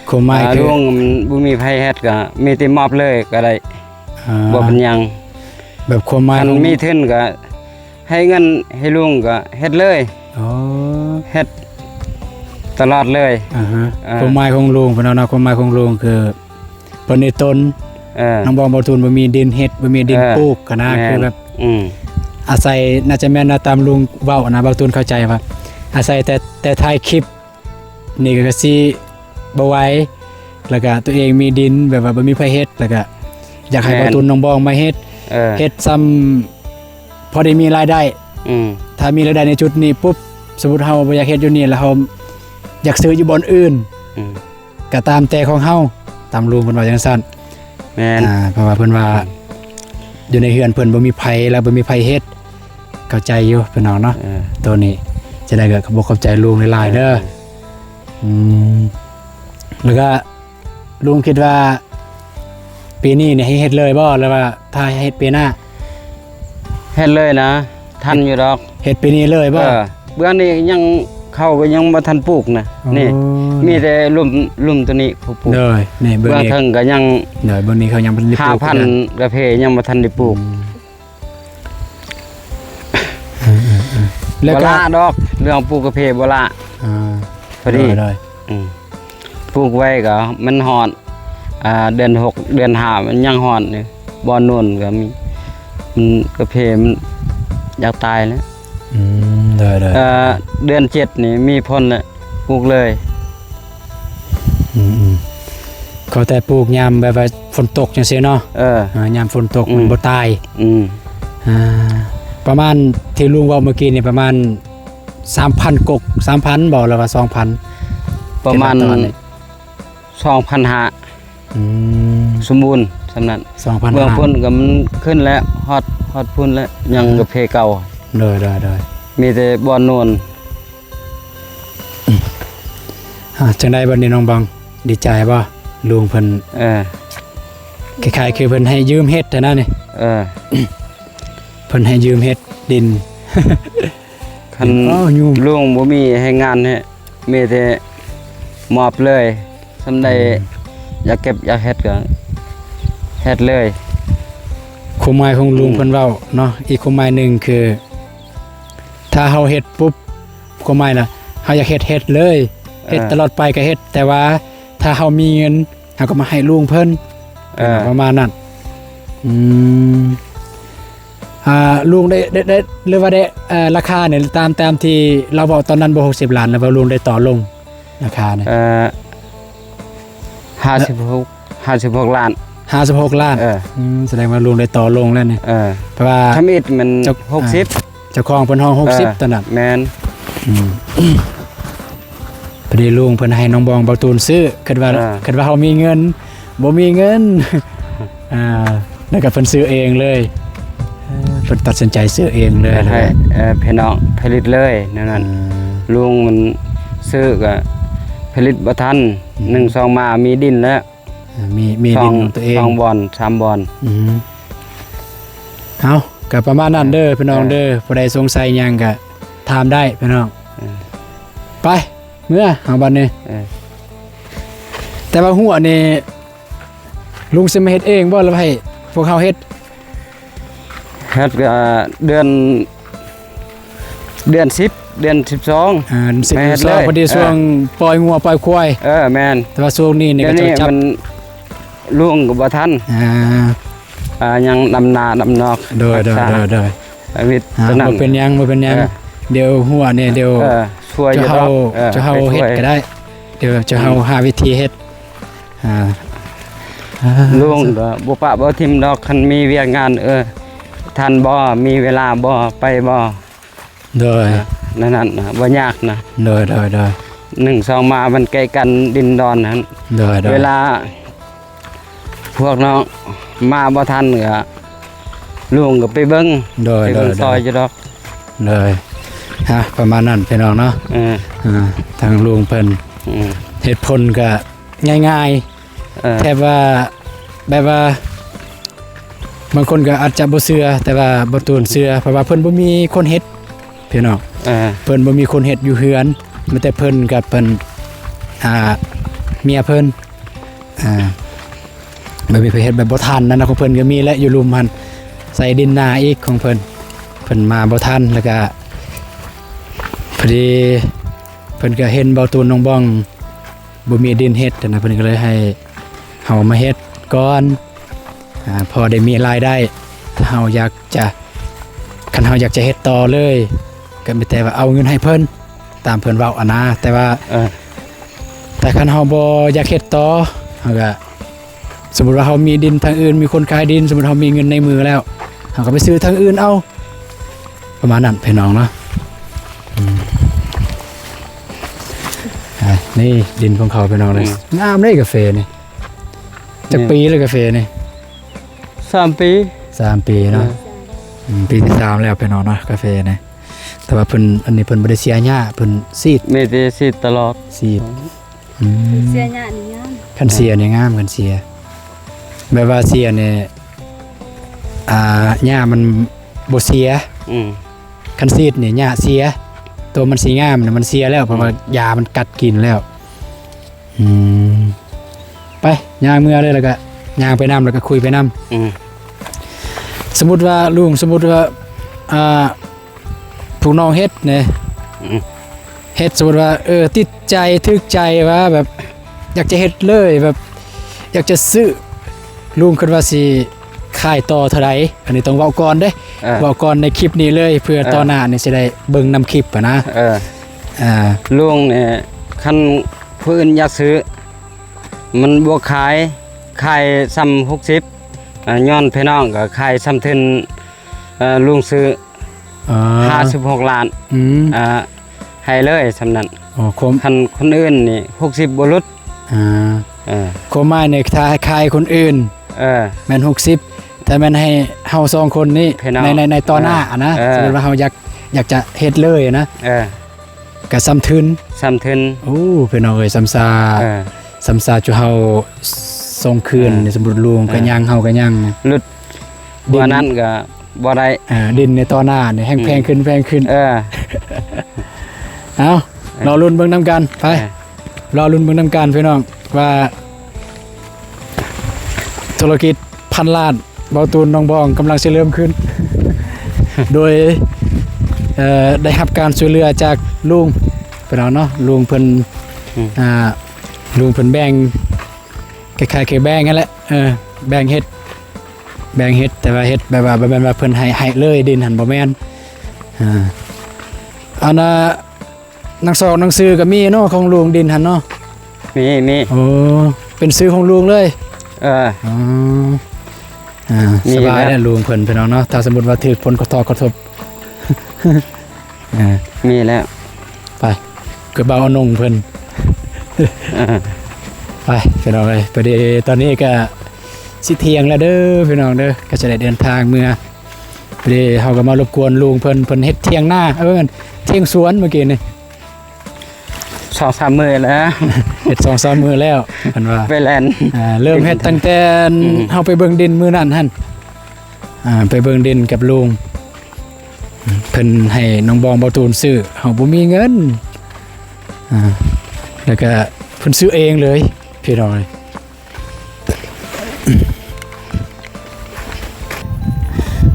ຄວາມໝາຍ ເອີ ຄື ລຸງ ມັນບໍ່ມີໃຜເຮັດ ກໍມີແຕ່ມອບເລີຍກໍໄດ້. ອ່າ ບໍ່ເປັນຫຍັງ. ແບບຄວາມໝາຍ ຄັນ ຂອງ ມີທຶນກໍໃຫ້ເງິນໃຫ້ລຸງກໍເຮັດເລີຍ. ອໍ ເຮັດຕະຫຼອດເລີຍ. ອ່າຮະ ເອີ ຄວາມໝາຍຂອງລຸງເພິ່ນເນາະ ຄວາມໝາຍຂອງລຸງຄື ເພິ່ນນີ້ຕົນ ເອີ ນ້ອງບອງ ບ່າວຕູນ ບໍ່ມີດິນເຮັດ ບໍ່ມີດິນ ເອີ ປູກຫັ້ນນະ. ແມ່ນ ຄືແບບ ອືມ ອາໄສ ໜ້າຈະແມ່ນນະ ຕາມລຸງເວົ້ານະ ບ່າວຕູນເຂົ້າໃຈວ່າ ອາໄສແຕ່ ແຕ່ຖ່າຍຄລິບນີ້ກໍຊິບໍ່ໄຫວ ແລ້ວກໍຕົວເອງມີດິນ ແບບວ່າບໍ່ມີໃຜເຮັດ ແລ້ວກໍຢາກໃຫ້ ແມ່ນ ບ່າວຕູນ ນ້ອງບອງ ມາເຮັດ. ເອີ ເຮັດຊ່ຳພໍໄດ້ມີລາຍໄດ້. ອືມ ຖ້າມີລາຍໄດ້ໃນຈຸດນີ້ປຸບ ສົມມຸດເຮົາບໍ່ຢາກເຮັດຢູ່ນີ້ ແລ້ວເຮົາຢາກຊື້ຢູ່ບ່ອນອື່ນ ອືມ ກໍຕາມແຕ່ຂອງເຮົາ ຕາມລຸງເພິ່ນວ່າຈັ່ງຊັ້ນ. ແມ່ນ ອ່າ ເພາະວ່າເພິ່ນວ່າ ອືມ ຢູ່ໃນເຮືອນເພິ່ນບໍ່ມີໃຜ ແລ້ວບໍ່ມີໃຜເຮັດ ເຂົ້າໃຈຢູ່ພີ່ນ້ອງເນາະ. ເອີ ໂຕນີ້ ຈັ່ງໃດກໍຂອບອົກຂອບໃຈລຸງຫຼາຍໆເດີ. ເອີ ອືມ ແລ້ວກໍລຸງຄິດວ່າ ປີນີ້ນີ້ໃຫ້ເຮັດເລີຍບໍ່ ຫຼືວ່າຖ້າໃຫ້ເຮັດປີໜ້າ? ເຮັດເລີຍນະ ທັນຢູ່ດອກ. ເຮັດປີນີ້ເລີຍບໍ່? ເອີ ເບື້ອງນີ້ຍັງ ເຂົາກໍຍັງບໍ່ທັນປູກນະ. ອໍ ນີ້ ມີແຕ່ລຸ່ມ ລຸ່ມໂຕນີ້ເຂົາປູກ. ໂດຍ ນີ້ເບື້ອງນີ້ ເບື້ອງເທິງກໍຍັງ ໂດຍ ເບື້ອງນີ້ເຂົາຍັງບໍ່ທັນໄດ້ປູກ. ຫ້າພັນກາເຟຍັງບໍ່ທັນໄດ້ປູກ. ອືມ ເອີໆໆ ແລ້ວກໍ ບໍ່ລະດອກ ເລື່ອງປູກກາເຟບໍ່ລະ. ອ່າ ພໍດີ ໂດຍໆ ອືມ ປູກໄວ້ກໍມັນຮ້ອນ ອ່າ ເດືອນຫົກ ເດືອນຫ້າມັນຍັງຮ້ອນຢູ່ ບ່ອນໂນ້ນກໍມີ ມັນ ກາເຟມັນຢາກຕາຍແລ້ວ. ອືມ ໂດຍໆ ເອີ ເດືອນເຈັດນີ້ມີຜົນແລ້ວ ປູກເລີຍ. ອືມໆ ເຂົາແຕ່ປູກຍາມແບບວ່າຝົນຕົກຈັ່ງຊີ້ເນາະ. ເອີ ອ່າ ຍາມຝົນຕົກ ອືມ ມັນບໍ່ຕາຍ. ອືມ ອ່າ ປະມານທີ່ລຸງເວົ້າເມື່ອກີ້ນີ້ ປະມານສາມພັນກົກ ສາມພັນບໍ່ ຫຼືວ່າສອງພັນ? ປະມານ ແຕ່ລະຕອນນີ້ ສອງພັນຫ້າ. ອືມ ສົມບູນສ່ຳນັ້ນ ສອງພັນຫ້າ. ເບື້ອງພຸ້ນກໍມັນຂຶ້ນແລ້ວ ຮອດ ຮອດພຸ້ນແລ້ວ ຍັງ ອ່າ ກາເຟເກົ່າ. ໂດຍໆໆ ມີແຕ່ບ່ອນໂນ້ນ. ອ່າ ຈັ່ງໃດບັດນີ້ນ້ອງບອງ ດີໃຈບໍ່? ລຸງເພິ່ນ ເອີ ຄ້າຍໆຄືເພິ່ນໃຫ້ຢືມເຮັດຫັ້ນນະນີ້. ເອີ ເພິ່ນໃຫ້ຢືມເຮັດດິນ. ຄັນ ອ້າວ ຍຸງ ລຸງບໍ່ມີແຮງງານເຮັດ ມີແຕ່ມອບເລີຍ ສ່ຳໃດ ອືມ ຢາກເກັບຢາກເຮັດກໍເຮັດເລີຍ. ຄວາມໝາຍຂອງລຸງ ອືມ ເພິ່ນເວົ້າເນາະ ອີກຄວາມໝາຍໜຶ່ງຄື ຖ້າເຮົາເຮັດປຸບ ຄວາມໝາຍນະ ເຮົາຢາກເຮັດ ເຮັດເລີຍ ເຮັດ ເອີ ຕະຫຼອດໄປກໍເຮັດ ແຕ່ວ່າຖ້າເຮົາມີເງິນ ເຮົາກໍມາໃຫ້ລຸງເພິ່ນ. ເອີ ປະມານນັ້ນ. ອືມ ອ່າ ລຸງໄດ້ ໄດ້ ໄດ້ ຫຼືວ່າໄດ້ ເອີ ລາຄານີ້ ຕາມ ຕາມທີ່ລາວເວົ້າຕອນນັ້ນບໍ່ ຫົກສິບລ້ານ ຫຼືວ່າລຸງໄດ້ຕໍ່ລົງລາຄານີ້? ເອີ ຫ້າສິບຫົກ ຫ້າສິບຫົກລ້ານ. ຫ້າສິບຫົກລ້ານ. ເອີ ອືມ ສະແດງວ່າລຸງໄດ້ຕໍ່ລົງແລ້ວນີ້. ເອີ ເພາະວ່າທຳອິດມັນ ເຈົ້າ ຫົກສິບ ອ່າ ເຈົ້າຂອງເພິ່ນຫ້ອງ ເອີ ຫົກສິບ ຕອນນັ້ນ. ແມ່ນ. ອືມ ພໍດີລຸງເພິ່ນໃຫ້ນ້ອງບອງ ບ່າວຕູນຊື້ ຄິດວ່າ ເອີ ຄິດວ່າເຮົາມີເງິນ ບໍ່ມີເງິນ ອ່າ ແລ້ວກໍເພິ່ນຊື້ເອງເລີຍ. ເອີ ເພິ່ນຕັດສິນໃຈຊື້ເອງເລີຍ. ໃຫ້ ເອີ ພີ່ນ້ອງຜະລິດເລີຍແນວນັ້ນ. ອືມ ລຸງມັນຊື້ກໍຜະລິດບໍ່ທັນ. ອືມ ໜຶ່ງສອງມາມີດິນແລ້ວ. ອ່າ ມີ ມີດິນຂອງຕົວເອງ ສອງບ່ອນ ສາມບ່ອນ. ອືມ ເອົາ ກໍປະມານນັ້ນເດີ ເອີ ພີ່ນ້ອງເດີ. ເອີ ຜູ້ໃດສົງໄສຫຍັງກໍຖາມໄດ້ພີ່ນ້ອງ. ເອີ ໄປ ເມືອເຮົາບັດນີ້. ເອີ ແຕ່ວ່າຫົວນີ້ລຸງຊິມາເຮັດເອງບໍ່ ຫຼືວ່າໃຫ້ພວກເຮົາເຮັດ? ເຮັດກໍເດືອນ ເດືອນສິບ ເດືອນສິບສອງ. ອ່າ ສິບສອງ ມາເຮັດເລີຍ ພໍດີ ເອີ ຊ່ວງປ່ອຍງົວປ່ອຍຄວາຍ. ເອີ ແມ່ນ. ແຕ່ວ່າຊ່ວງນີ້ນີ້ ດຽວນີ້ກໍຈະຈັບ ມັນ ລຸງກໍບໍ່ທັນ. ອ່າ ອ່າ ຍັງດຳນາດຳນອກ. ໂດຍ ຮັກສາ ໂດຍ ໂດຍ. ອາ ວິດ ອາ ຕົວນັ້ນ ບໍ່ເປັນຫຍັງ ບໍ່ເປັນຫຍັງ ເອີ ດຽວຫົວນີ້ ດຽວ ເອີ ຊ່ວຍຢູ່ດອກ ເຈົ້າເຮົາ ເອີ ເຈົ້າເຮົາເຮັດກໍໄດ້ ດຽວເຈົ້າເຮົາ ອືມ ຫາວິທີເຮັດ ອາ ລຸງກໍບໍ່ປະບໍ່ຖິ້ມດອກ ຄັນມີວຽກງານ ເອີ ທັນບໍ່ ມີເວລາບໍ່ ໄປບໍ່ ໂດຍ ອາ ນັ້ນນະ ບໍ່ຍາກນະ ໂດຍ ໂດຍ ໂດຍ ໜຶ່ງສອງມາ ມັນໃກ້ກັນດິນດອນຫັ້ນ ໂດຍ ໂດຍ ເວລາ ພວກນ້ອງມາບໍ່ທັນກໍ ລຸງກໍໄປເບິ່ງ ໂດຍ ໄປເບິ່ງ ໂດຍ ຊ່ອຍຢູ່ດອກ ໂດຍ ຮະ ປະມານນັ້ນພີ່ນ້ອງເນາະ ເອີ ອາ ທາງລຸງເພິ່ນ ອືມ ເຫດຜົນກໍງ່າຍໆ ເອີ ແທບວ່າ ແບບວ່າ ບາງຄົນກໍອາດຈະບໍ່ເຊື່ອ ແຕ່ວ່າບໍ່ຕູນເຊື່ອ ເພາະວ່າເພິ່ນບໍ່ມີຄົນເຮັດ ພີ່ນ້ອງ ເອີ ເພິ່ນບໍ່ມີຄົນເຮັດຢູ່ເຮືອນ ມີແຕ່ເພິ່ນກັບເພິ່ນ ອ່າ ເມຍເພິ່ນ ອ່າ ແບບນີ້ເພິ່ນເຮັດແບບບໍ່ທັນນັ້ນນະ ຂອງເພິ່ນກໍມີແຫຼະ ຢູ່ລຸ່ມຫັ້ນ ໃສ່ດິນນາອີກຂອງເພິ່ນ ເພິ່ນມາບໍ່ທັນ ແລ້ວກໍພໍດີເພິ່ນກໍເຫັນເບົາຕູນ ນ້ອງບອງ ບໍ່ມີດິນເຮັດນະ ເພິ່ນກໍເລີຍໃຫ້ເຮົາມາເຮັດກ່ອນ ອາ ພໍໄດ້ມີລາຍໄດ້ ຖ້າເຮົາຢາກຈະ ຄັນເຮົາຢາກຈະເຮັດຕໍ່ເລີຍ ກໍມີແຕ່ວ່າເອົາເງິນໃຫ້ເພິ່ນ ຕາມເພິ່ນເວົ້າຫັ້ນນະ ແຕ່ວ່າ ເອີ ແຕ່ຄັນເຮົາບໍ່ຢາກເຮັດຕໍ່ ເຮົາກໍ ສົມມຸດວ່າເຮົາມີດິນທາງອື່ນ ມີຄົນຂາຍດິນ ສົມມຸດເຮົາມີເງິນໃນມືແລ້ວ ເຮົາກໍໄປຊື້ທາງອື່ນເອົາ ປະມານນັ້ນພີ່ນ້ອງເນາະ ອືມ ອ່າ ນີ້ດິນຂອງເຂົາພີ່ນ້ອງເອີຍ ອືມ ງາມເດ້ກາເຟນີ້ ຈັກປີແລ້ວກາເຟນີ້? ສາມປີ ສາມປີເນາະ ເອີ ອືມ ປີທີສາມແລ້ວພີ່ນ້ອງເນາະ ກາເຟນີ້ ແຕ່ວ່າເພິ່ນ ອັນນີ້ເພິ່ນບໍ່ໄດ້ເສຍຫຍ້າ ເພິ່ນສີດ ມີແຕ່ສີດຕະຫຼອດ ສີດ ອືມ ເສຍຫຍ້ານີ້ງາມ ຄັນເສຍນີ້ງາມ ຄັນເສຍ ແບບວ່າເສຍນີ້ ອ່າ ຫຍ້າມັນບໍ່ເສຍ ອືມ ຄັນສີດນີ້ຫຍ້າເສຍ ໂຕມັນຊິງາມນະ ມັນເສຍແລ້ວ ເພາະວ່າ ອືມ ຢາມັນກັດກິນແລ້ວ ອືມ ໄປ ຍ່າງເມືອເລີຍ ແລ້ວກໍຍ່າງໄປນຳ ແລ້ວກໍຄຸຍໄປນຳ ອືມ ສົມມຸດວ່າ ລຸງ ສົມມຸດວ່າ ອ່າ ພວກນ້ອງເຮັດແດ່ ອືມ ເຮັດ ສົມມຸດວ່າ ເອີ ຕິດໃຈ ຖືກໃຈ ວ່າແບບ ຢາກຈະເຮັດເລີຍ ແບບ ຢາກຈະຊື້ ລຸງຄິດວ່າຊິຂາຍຕໍ່ເທົ່າໃດ? ອັນນີ້ຕ້ອງເວົ້າກ່ອນເດ້ ເອີ ເວົ້າກ່ອນໃນຄລິບນີ້ເລີຍ ເພື່ອ ເອີ ຕໍ່ໜ້ານີ້ຊິໄດ້ເບິ່ງນຳຄລິບຫັ້ນນະ ເອີ ອ່າ ລຸງນີ້ ຄັນຜູ້ອື່ນຢາກຊື້ ມັນບໍ່ຂາຍ ຂາຍສ່ຳຫົກສິບ ອ່າ ຍ້ອນພີ່ນ້ອງກໍຂາຍສ່ຳທຶນ ເອີ ລຸງຊື້ ອ່າ ຫ້າສິບຫົກລ້ານ ອືມ ອ່າ ໃຫ້ເລີຍສ່ຳນັ້ນ ອໍ ຄວາມ ຄັນຄົນອື່ນນີ້ຫົກສິບບໍ່ຫຼຸດ ອ່າ ເອີ ຄວາມໝາຍນີ້ ຖ້າໃຫ້ຂາຍຄົນອື່ນ ເອີ ແມ່ນຫົກສິບ ແຕ່ແມ່ນໃຫ້ເຮົາສອງຄົນນີ້ ໃນ ໃນ ໃນຕໍ່ໜ້າ ເອີ ນະ ເອີ ສົມມຸດວ່າເຮົາຢາກ ຢາກຈະເຮັດເລີຍນະ ເອີ ກະສ່ຳທຶນ ສ່ຳທຶນ ໂອ້ ພີ່ນ້ອງເອີຍ ສ່ຳຊາ ເອີ ສ່ຳຊາຈຸເຮົາສອງຄືນ ເອີ ສົມມຸດລຸງກະຍັງ ເອີ ເຮົາກະຍັງ ຫຼຸດ ດິນ ກວ່ານັ້ນກະບໍ່ໄດ້ ເອີ ດິນໃນຕໍ່ໜ້ານີ້ແຮ່ງ ອືມ ແພງຂຶ້ນ ແພງຂຶ້ນ ເອີ ເອົາ ເອີ ລໍລຸ້ນເບິ່ງນຳກັນ ໄປ ເອີ ລໍລຸ້ນເບິ່ງນຳກັນພີ່ນ້ອງ ວ່າທຸລະກິດພັນລ້ານ ເບົາຕູນໜອງບອງກຳລັງຊິເລີ່ມຂຶ້ນ ໂດຍ ເອີ ໄດ້ຮັບການຊ່ວຍເຫຼືອຈາກລຸງ ພີ່ນ້ອງເນາະ ລຸງເພິ່ນ ອືມ ອ່າ ລຸງເພິ່ນແບ່ງ ຄ້າຍໆຄືແບ່ງຫັ້ນແຫຼະ ເອີ ແບ່ງເຮັດ ແບ່ງເຮັດ ແຕ່ວ່າເຮັດແບບວ່າ ບໍ່ແມ່ນວ່າເພິ່ນໃຫ້ ໃຫ້ເລີຍ ດິນຫັ້ນບໍ່ແມ່ນ ອ່າ ອັນນ່າ ໜັງສອກໜັງສືກໍມີເນາະ ຂອງລຸງ ດິນຫັ້ນເນາະ ມີ ມີ ໂອ້ ເປັນຊື່ຂອງລຸງເລີຍ ເອີ ອໍ ອ່າ ມີ ສະບາຍແລ້ວ ແລ້ວລຸງເພິ່ນ ພີ່ນ້ອງເນາະ ຖ້າສົມມຸດວ່າຖືກຜົນກະທົບ ກະທົບ ອ່າ ມີແລ້ວ ໄປ ຄືເບົາອານົງເພິ່ນ ອ່າ ໄປ ພີ່ນ້ອງເອີຍ ພໍດີຕອນນີ້ກະຊິທ່ຽງແລ້ວເດີ ພີ່ນ້ອງເດີ ກະຈະໄດ້ເດີນທາງເມືອ ພໍດີເຮົາກໍມາລົບກວນລຸງເພິ່ນ ເພິ່ນເຮັດຖຽງນາ ເອີ ແມ່ນຖຽງສວນມື້ກີ້ນີ້ ສອງສາມມື້ແລ້ວ ເຮັດສອງສາມມື້ແລ້ວ ເພິ່ນວ່າ ໄປແລ່ນ ອ່າ ເລີ່ມເຮັດຕັ້ງແຕ່ ອືມ ເຮົາໄປເບິ່ງດິນມື້ນັ້ນຫັ້ນ ອ່າ ໄປເບິ່ງດິນກັບລຸງ ເພິ່ນໃຫ້ນ້ອງບອງ ເບົາຕູນຊື້ ເຮົາບໍ່ມີເງິນ ອ່າ ແລ້ວກະເພິ່ນຊື້ເອງເລີຍ ພີ່ນ້ອງ.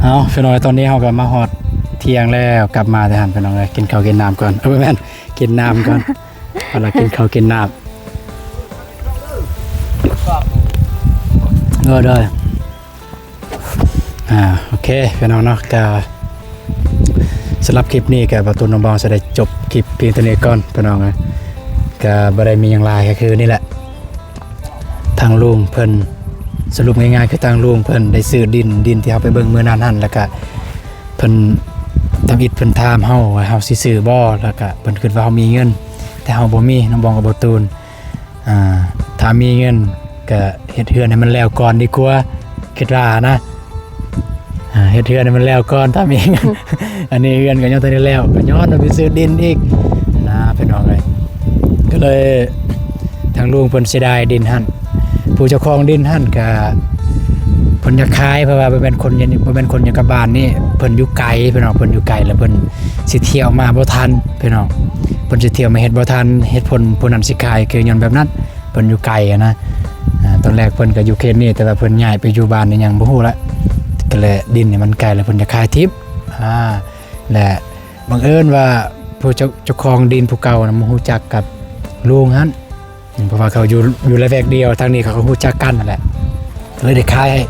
ເອົາ ພີ່ນ້ອງ ຕອນນີ້ເຮົາກໍມາຮອດທ່ຽງແລ້ວ ກັບມາແຕ່ຫັ້ນ ພີ່ນ້ອງເອີຍ ກິນເຂົ້າກິນນ້ຳກ່ອນ ເອີ ບໍ່ແມ່ນ ກິນນ້ຳກ່ອນ ເອົາລະ ກິນເຂົ້າກິນນ້ຳ ໂດຍ ໂດຍ ອ່າ ໂອເຄ ພີ່ນ້ອງເນາະ ກໍ ສຳລັບຄລິບນີ້ກໍບ່າວຕູນນ້ອງບອງຈະໄດ້ຈົບຄລິບພຽງເທົ່ານີ້ກ່ອນພີ່ນ້ອງເອີຍ. ກໍບໍ່ໄດ້ມີຫຍັງຫຼາຍ ກໍຄືນີ້ແຫຼະ ທາງລຸງເພິ່ນ ສະຫຼຸບງ່າຍໆ ຄືທາງລຸງເພິ່ນໄດ້ຊື້ດິນ ດິນທີ່ເຮົາໄປເບິ່ງມື້ນັ້ນຫັ້ນ ແລ້ວກະເພິ່ນທຳອິດເພິ່ນຖາມເຮົາວ່າເຮົາຊິຊື້ບໍ່ ແລ້ວກະເພິ່ນຄິດວ່າເຮົາມີເງິນ ແຕ່ເຮົາບໍ່ມີ ນ້ອງບອງກັບບ່າວຕູນ ອ່າ ຖ້າມີເງິນກະເຮັດເຮືອນໃຫ້ມັນແລ້ວກ່ອນດີກວ່າ ຄິດວ່ານະ ອ່າ ເຮັດເຮືອນໃຫ້ມັນແລ້ວກ່ອນ ຖ້າມີເງິນ ອັນນີ້ເຮືອນກໍຍັງບໍ່ທັນໄດ້ແລ້ວ ກໍຍ້ອນວ່າໄປຊື້ດິນອີກນະພີ່ນ້ອງເອີຍ. ກໍເລີຍ ທາງລຸງເພິ່ນເສຍດາຍດິນຫັ້ນ ຜູ້ເຈົ້າຂອງດິນຫັ້ນກະເພິ່ນຢາກຂາຍ ເພາະວ່າບໍ່ແມ່ນຄົນ ບໍ່ແມ່ນຄົນຢູ່ກັບບ້ານນີ້ ເພິ່ນຢູ່ໄກພີ່ນ້ອງ ເພິ່ນຢູ່ໄກ ແລ້ວເພິ່ນຊິທ່ຽວມາບໍ່ທັນພີ່ນ້ອງ ເພິ່ນຊິທ່ຽວມາເຮັດບໍ່ທັນ ເຫດຜົນຜູ້ນັ້ນຊິຂາຍ ຄືຍ້ອນແບບນັ້ນ ເພິ່ນຢູ່ໄກຫັ້ນນະ. ອ່າ ຕອນແລກເພິ່ນກໍຢູ່ເຂດນີ້ ແຕ່ວ່າເພິ່ນຍ້າຍໄປຢູ່ບ້ານນີ້ຫຍັງບໍ່ຮູ້ລະ ກໍເລີຍດິນນີ້ມັນໄກ ແລ້ວເພິ່ນຢາກຂາຍຖິ້ມ ອ່າ ແລະ ບັງເອີນວ່າຜູ້ເຈົ້າ ເຈົ້າຂອງດິນຜູ້ເກົ່ານະ ມາຮູ້ຈັກກັບລຸງຫັ້ນ ເພາະວ່າເຂົາຢູ່ ຢູ່ລະແວກດຽວທາງນີ້ ເຂົາກໍຮູ້ຈັກກັນຫັ້ນແຫຼະ ກໍເລີຍໄດ້ຂາຍໃຫ້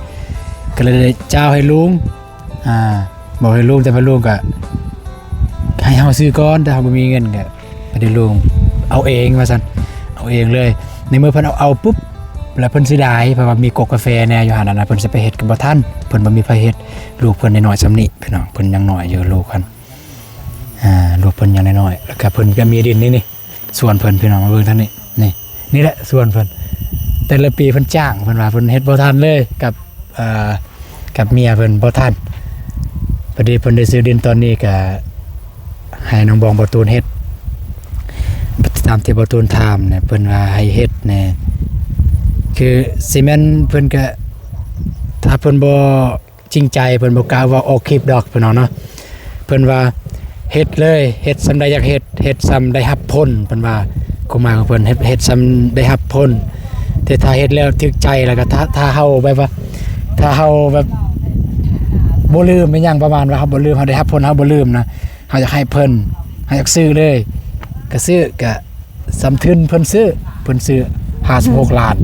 ກໍເລີຍໄດ້ຈ່າວໃຫ້ລຸງ ອ່າ ບອກໃຫ້ລຸງ ແຕ່ວ່າລຸງກໍໃຫ້ເຮົາຊື້ກ່ອນ ແຕ່ເຮົາບໍ່ມີເງິນ ກໍໃຫ້ລຸງເອົາເອງວ່າຊັ້ນ ເອົາເອງເລີຍ. ໃນເມື່ອເພິ່ນເອົາ ເອົາປຸບ ແລ້ວເພິ່ນເສຍດາຍ ເພາະວ່າມີກົກກາແຟແດ່ຢູ່ຫັ້ນນະ ເພິ່ນຊິໄປເຮັດກໍບໍ່ທັນ ເພິ່ນບໍ່ມີໃຜເຮັດ ລູກເພິ່ນນ້ອຍໆສ່ຳນີ້ພີ່ນ້ອງ ເພິ່ນຍັງນ້ອຍຢູ່ ລູກຫັ້ນ ອ່າ ລູກເພິ່ນຍັງນ້ອຍໆ ແລ້ວກໍເພິ່ນກໍມີດິນນີ້ ນີ້ ສວນເພິ່ນພີ່ນ້ອງ ມາເບິ່ງທາງນີ້ ນີ້ ນີ້ແຫຼະສວນເພິ່ນ ແຕ່ລະປີເພິ່ນຈ້າງ ເພິ່ນວ່າເພິ່ນເຮັດບໍ່ທັນເລີຍກັບ ເອີ ກັບເມຍເພິ່ນບໍ່ທັນ ພໍດີເພິ່ນໄດ້ຊື້ດິນຕອນນີ້ກໍໃຫ້ນ້ອງບອງບ່າວຕູນເຮັດ ຕາມທີ່ບ່າວຕູນຖາມນະ ເພິ່ນວ່າໃຫ້ເຮັດແດ່ ຄືຊິແມ່ນເພິ່ນກໍ ຖ້າເພິ່ນບໍ່ ຈິງໃຈ ເພິ່ນບໍ່ກ້າເວົ້າອອກຄລິບດອກພີ່ນ້ອງເນາະ ເພິ່ນວ່າເຮັດເລີຍ ເຮັດສ່ຳໃດຢາກເຮັດ ເຮັດສ່ຳໄດ້ຮັບຜົນ ເພິ່ນວ່າ ຄວາມໝາຍຂອງເພິ່ນ ເຮັດ ເຮັດສ່ຳໄດ້ຮັບຜົນ ແຕ່ຖ້າເຮັດແລ້ວຖືກໃຈ ແລ້ວກໍຖ້າ ຖ້າເຮົາແບບວ່າ ຖ້າເຮົາແບບບໍ່ລືມອີ່ຫຍັງ ປະມານວ່າເຮົາບໍ່ລືມ ເຮົາໄດ້ຮັບຜົນ ເຮົາບໍ່ລືມນະ ເຮົາຢາກໃຫ້ເພິ່ນ ເຮົາຢາກຊື້ເລີຍ ກໍຊື້ ກໍ ສ່ຳທຶນເພິ່ນຊື້ ເພິ່ນຊື້ຫ້າສິບຫົກລ້ານ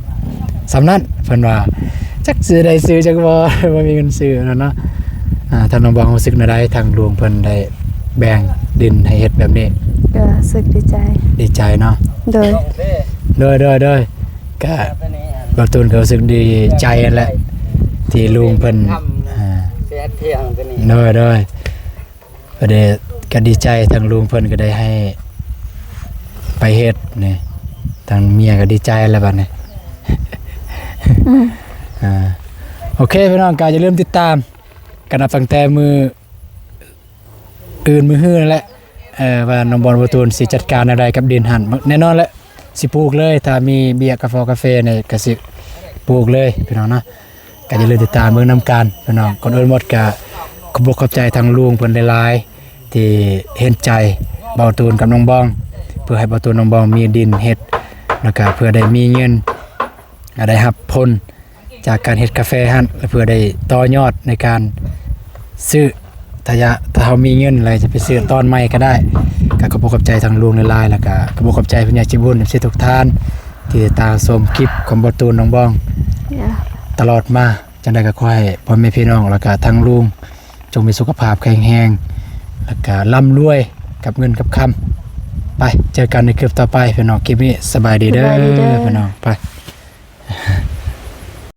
ສ່ຳນັ້ນ ເພິ່ນວ່າ ຈັກຊິໄດ້ຊື້ຈັກບໍ່ ບໍ່ມີເງິນຊື້ນັ້ນເນາະ. ອ່າ ທາງນ້ອງບອງຮູ້ສຶກແນວໃດ ທາງລຸງເພິ່ນໄດ້ແບ່ງດິນໃຫ້ເຮັດແບບນີ້? ກໍຮູ້ສຶກດີໃຈ ດີໃຈເນາະ. ໂດຍ ໂດຍ ໂດຍ ໂດຍ ກະບ່າວຕູນກໍຮູ້ສຶກດີໃຈຫັ້ນແຫຼະ ທີ່ລຸງເພິ່ນ ອ່າ ໂດຍ ໂດຍ ກໍດີ ກໍດີໃຈ ທາງລຸງເພິ່ນກໍໄດ້ໃຫ້ໄປເຮັດນີ້ ທາງເມຍກໍດີໃຈແລ້ວບັດນີ້. ອືມ ອ່າ ໂອເຄພີ່ນ້ອງ ກໍຢ່າລືມຕິດຕາມກັນ ນັບຕັ້ງແຕ່ມື້ອື່ນມື້ຮືນັ້ນແຫຼະ ເອີ ວ່ານ້ອງບອງ ບ່າວຕູນຊິຈັດການແນວໃດກັບດິນຫັ້ນ ແນ່ນອນແຫຼະ ຊິປູກເລີຍ ຖ້າມີເບ້ຍກາຟອກາເຟນີ້ກໍຊິປູກເລີຍພີ່ນ້ອງເນາະ. ກໍຢ່າລືມຕິດຕາມເບິ່ງນຳກັນພີ່ນ້ອງ. ກ່ອນອື່ນໝົດກໍຂອບອົກຂອບໃຈທາງລຸງເພິ່ນຫຼາຍໆ ທີ່ເຫັນໃຈບ່າວຕູນກັບນ້ອງບອງ ເພື່ອໃຫ້ບ່າວຕູນ ນ້ອງບອງມີດິນເຮັດ ແລ້ວກໍເພື່ອໄດ້ມີເງິນ ໄດ້ຮັບຜົນຈາກການເຮັດກາແຟຫັ້ນ ແລະ ເພື່ອໄດ້ຕໍ່ຍອດໃນການຊື້ ຖ້າຢາກ ຖ້າເຮົາມີເງິນແລ້ວຈະໄປຊື້ຕອນໃໝ່ກໍໄດ້. ກໍຂອບອົກຂອບໃຈທາງລຸງຫຼາຍໆ ແລ້ວກໍຂອບອົກຂອບໃຈຜູ້ໃຫຍ່ໃຈບຸນ ເອັຟຊີ ທຸກທ່ານ ທີ່ຕິດຕາມຊົມຄລິບຂອງບ່າວຕູນ ນ້ອງບອງ ຕະຫຼອດມາ. ຈັ່ງໃດກໍຂໍໃຫ້ພໍ່ແມ່ພີ່ນ້ອງ ແລ້ວກະທາງລຸງ ຈົ່ງມີສຸຂະພາບແຂງແຮງ ແລ້ວກະລ່ຳລວຍກັບເງິນກັບຄຳ. ໄປ ເຈີກັນໃນຄລິບຕໍ່ໄປພີ່ນ້ອງ. ຄລິບນີ້ສະບາຍດີເດີ ສະບາຍດີເດີ ພີ່ນ້ອງ ໄປ.